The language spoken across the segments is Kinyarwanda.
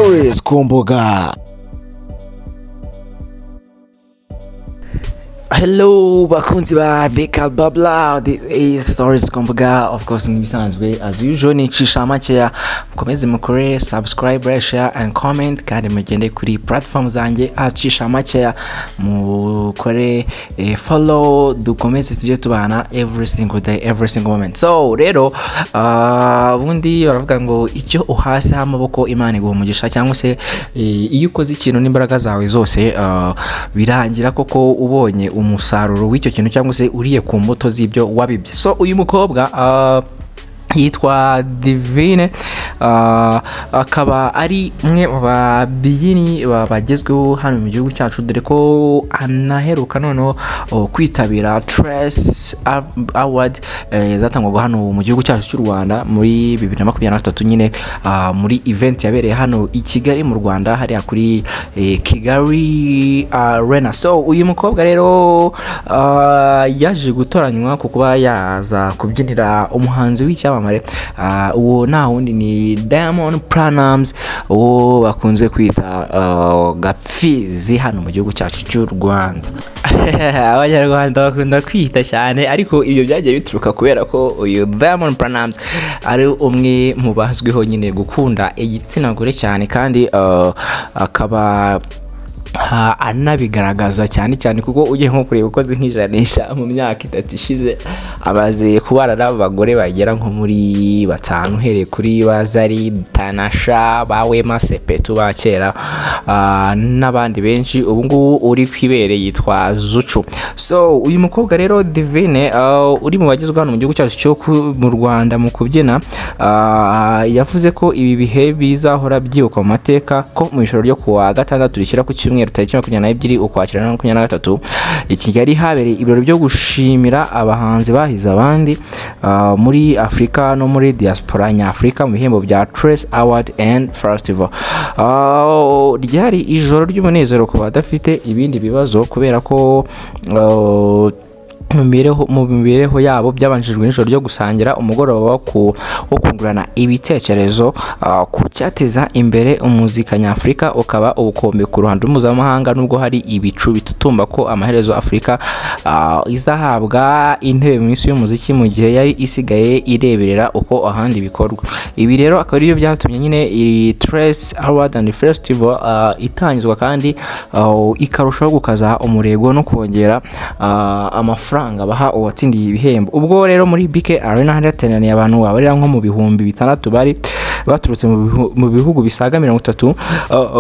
Stories ku mbuga. Hello bakunzi ba Beka Babla, this is Stories ku mbuga. Of course, nk'ibisanzwe, as usual, nicisha makeya. Mukomeze mukore subscribe, like, share and comment, kandi mugende kuri platform zanjye acisha makeya mukore follow, dukomeze tujye tubana every single day, every single moment. So rero ubundi baravuga ngo icyo uhase amaboko Imana iguha umugisha, cyangwa se iyo ukoze ikintu n'imbaraga zawe zose birangira koko ubonye umusaruro w'icyo kintu, cyangwa se uriye ku mbuto z'ibyo wabibye. So uyu mukobwa yitwa Divine, akaba ari umwe mu babyinnyi bagezweho hano mu gihugu cyacu, dore ko anaheruka noneho kwitabira Trace Award zatangwaga hano mu gihugu cyacu cy'u Rwanda muri 2023 nyine, muri event yabereye hano i Kigali mu Rwanda, hariya kuri Kigali Arena. So uyu mukobwa rero yaje gutoranywa ku kuba yaza kubyinira umuhanzi w'icyamamare, uwo nta wundi ni Diamond Platnumz, uwo bakunze kwita Gapfizi hano mu gihugu cyacu cy'u Rwanda. Abanyarwanda bakunda kwita cyane, ariko ibyo byagiye bituruka kubera ko uyu Diamond Platnumz ari umwe mu bazwiho nyine gukunda igitsina gore cyane, kandi akaba anabigaragaza cyane cyane, kuko ugiye nko kureba ukoze nk'ijanisha mu myaka 3 ishize, abaze kubana n'abagore bagera nko muri 5, uhereye kuri Bazari, Tanasha, ba Wema Sepetu ba kera, n'abandi benshi. Ubu ngubu uri kwibere yitwa Zuchu. So uyu mukobwa rero Divine, uri mu bagezweho hano mu gihugu cyacu cyo mu Rwanda mu kubyina, yavuze ko ibi bihe bizahora byibuka mu mateka, ko mu ijoro ryo kuwa gatandatu rishyira ku cyumweru tariki 22 Ukwakira 2023 i Kigali habereye ibirori byo gushimira abahanzi bahize abandi muri Afurika no muri diaspora nyafurika mu bihembo bya Trace Award and Festival. Ryari ijoro ry'umunezero ku badafite ibindi bibazo, kubera ko mu mibereho yabo byabanjijwe n'ijoro ryo gusangira umugoroba wo kungurana ibitekerezo ku cyateza imbere umuzika nyafurika, ukaba ubukombe ku ruhando mpuzamahanga, nubwo hari ibicu bitutumba ko amaherezo Afurika izahabwa intebe mu isi y'umuziki mu gihe yari isigaye ireberera uko ahandi bikorwa. Ibi rero akaba aribyo byatumye nyine iri Trace Award and Festival itangizwa, kandi ikarushaho gukaza umurego no kongera amafaranga baha uwatsindiye ibihembo. Ubwo rero muri BK Arena hari hateraniye abantu babarira nko mu 6000 bari baturutse mu bihugu bisaga 30,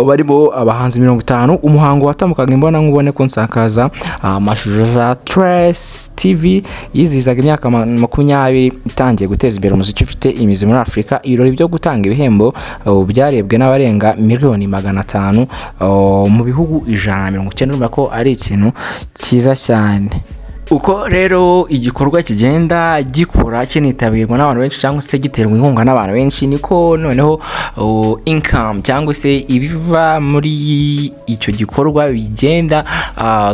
barimo abahanzi 50. Umuhango watambukaga imbona nkubone ko nsakaza amashusho ya Trace TV yizihizaga imyaka 20 itangiye guteza imbere umuziki ufite imizi muri Afurika. Ibirori byo gutanga ibihembo byarebwe n'abarenga miliyoni 500 mu bihugu 190. Urumva ko ari ikintu cyiza cyane. Uko rero igikorwa kigenda gikura kinitabirwa n'abantu benshi, cyangwa se giterwa inkunga n'abantu benshi, niko noneho income cyangwa se ibiva muri icyo gikorwa bigenda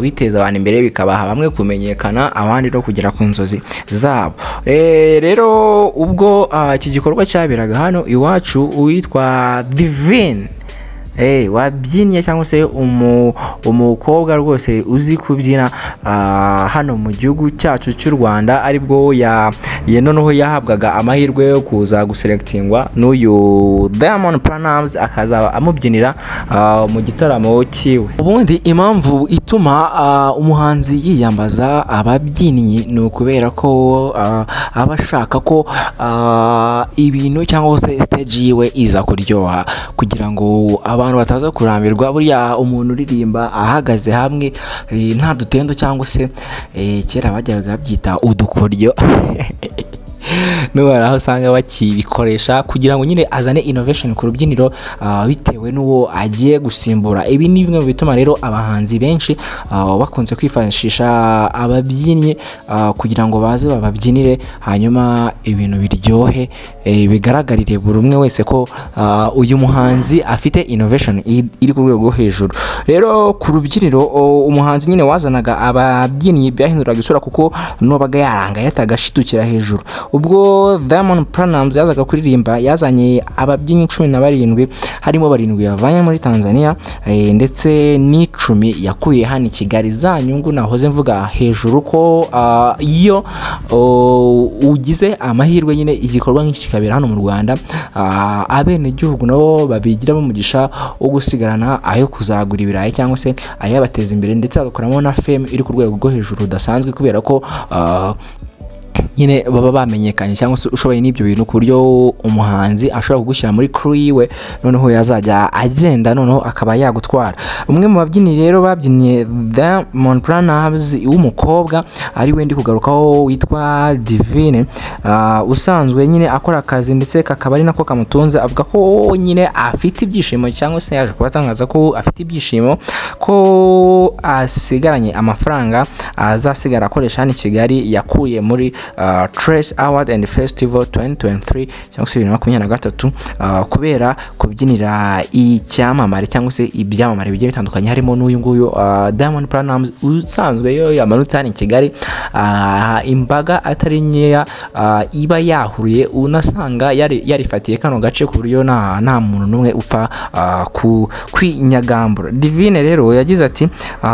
biteza abantu imbere, bikabaha bamwe kumenyekana, abandi no kugera ku nzozi zabo. Rero ubwo iki gikorwa cyaberaga hano iwacu, uwitwa Divine wabyinnye, cyangwa se umukobwa rwose uzi kubyina hano mu gihugu cyacu cy'u Rwanda, aribwo noneho yahabwaga amahirwe yo kuza guselectingwa n'uyu Diamond Platnumz, akazaba amubyinira mu gitaramo cyiwe. Ubundi impamvu ituma umuhanzi yiyambaza ababyinnyi ni ukubera ko aba ashaka ko ibintu cyangwa se stage yiwe iza kuryoha, kugira ngo abantu bataza kurambirwa. Buriya umuntu uririmba ahagaze hamwe nta dutendo, cyangwa se kera bajyaga babyita udukoryo, n'ubu aho usanga bakibikoresha kugira ngo nyine azane innovation ku rubyiniro bitewe n'uwo agiye gusimbura. Ibi ni bimwe mu bituma rero abahanzi benshi bakunze kwifashisha ababyinnyi kugira ngo baze bababyinire, hanyuma ibintu biryohe, bigaragarire buri umwe wese ko uyu muhanzi afite innovation iri ku rwego rwo hejuru. Rero ku rubyiniro umuhanzi nyine wazanaga ababyinnyi byahinduraga isura, kuko n'uwabaga yarangaye atagashidukira hejuru. Ubwo Diamond Platnumz yazaga kuririmba, yazanye ababyinnyi 17, harimo 7 yavanye muri Tanzania, ndetse n'10 yakuye hano i Kigali. Za nyungu nahoze mvuga hejuru ko iyo ugize amahirwe nyine igikorwa nk'iki kikabera hano mu Rwanda, abenegihugu nabo babigiramo umugisha wo gusigarana ayo kuzagura ibirayi cyangwa se ayabateza imbere, ndetse bagakoramo na fame iri ku rwego rwo hejuru rudasanzwe, kubera ko nyine baba bamenyekanye cyangwa se ushoboye n'ibyo bintu, ku buryo umuhanzi ashobora kugushyira muri crew yiwe, noneho yazajya agenda noneho akaba yagutwara. Umwe mu babyinnyi rero babyinnye Diamond Platnumz w'umukobwa, ari we ndi kugarukaho, witwa Divine, usanzwe nyine akora akazi ndetse kakaba ari nako kamutunze, avuga ko nyine afite ibyishimo, cyangwa se yaje kubatangaza ko afite ibyishimo ko asigaranye amafaranga azasigara akoresha hano i Kigali yakuye muri Trace Award and Festival 2023 cyangwa se 2023, kubera kubyinira icyamamare cyangwa se ibyamamare bigiye bitandukanye, harimo n'uyu nguyu Diamond Platnumz usanzwe yo yamanutse hano i Kigali, imbaga atari nkeya iba yahuruye, unasanga yarifatiye kano gace ku buryo nta muntu n'umwe upfa kwinyagambura. Divine rero yagize ati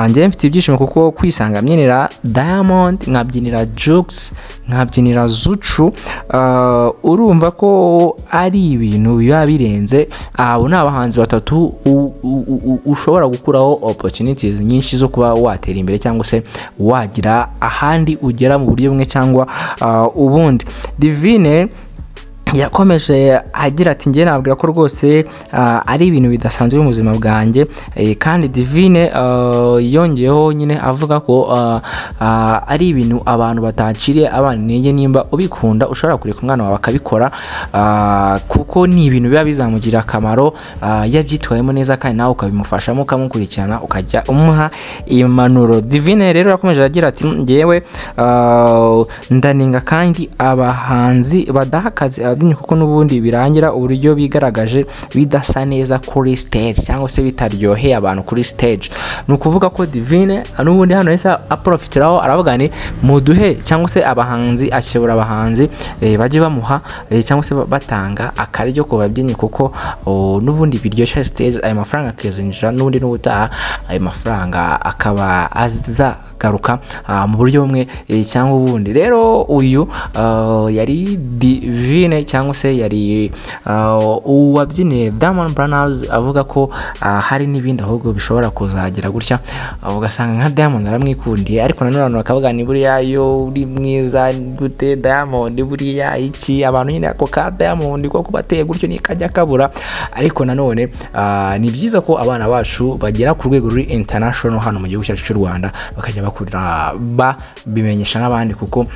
njyewe mfite ibyishimo kuko kwisanga mbyinira Diamond, nkabyinira Jux, nkabyinira Zuchu, urumva ko ari ibintu biba birenze. Abo ni abahanzi batatu ushobora gukuraho opportunities nyinshi zo kuba watera imbere cyangwa se wagira ahandi ugera mu buryo bumwe cyangwa ubundi. Divine yakomeje agira ati njye nabwira ko rwose ari ibintu bidasanzwe mu buzima bwanjye. Kandi Divine yongeyeho nyine avuga ko ari ibintu abantu bataciriye abana intege, nimba ubikunda ushobora kureka umwana wawe akabikora, kuko ni ibintu biba bizamugirira akamaro yabyitwayemo neza, kandi nawe ukabimufashamo ukamukurikirana ukajya umuha impanuro. Divine rero yakomeje agira ati njyewe ndaninga kandi abahanzi badaha akazi ababyinnyi, kuko n'ubundi birangira uburyo bigaragaje bidasa neza kuri stage cyangwa se bitaryoheye abantu kuri stage. Ni ukuvuga ko Divine n'ubundi hano yahise aprofitiraho aravuga ni muduhe, cyangwa se abahanzi, akebura abahanzi bajye bamuha cyangwa se batanga akaryo ku babyinnyi, kuko n'ubundi biryoshya stage, ayo mafaranga akizinjira n'ubundi n'ubutaha ayo mafaranga akaba azagaruka mu buryo bumwe cyangwa ubundi. Rero uyu yari Divine cyangwa se yari uwabyiniye Diamond Platnumz, avuga ko hari n'ibindi ahubwo bishobora kuzagira gutya, ugasanga nka Diamond aramwikundiye, ariko nanone abantu bakavuga ni buriya yo uri mwiza gute Diamond, buriya iki, abantu nyine ako ka Diamond ko kubateye gutyo ni kajya kabura. Ariko nanone ni byiza ko abana bacu bagera ku rwego ruri international hano mu gihugu cyacu cy'u Rwanda, bakajya bakurira babimenyesha n'abandi, kuko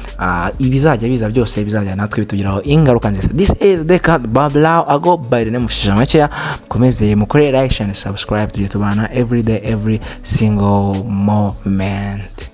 ibizajya biza byose bizajya natwe bitugiraho ingaruka nziza. This is the cat Bablau, ago by the name of Shisha. Mukomeze mukore like and subscribe, tujye tubana every day, every single moment.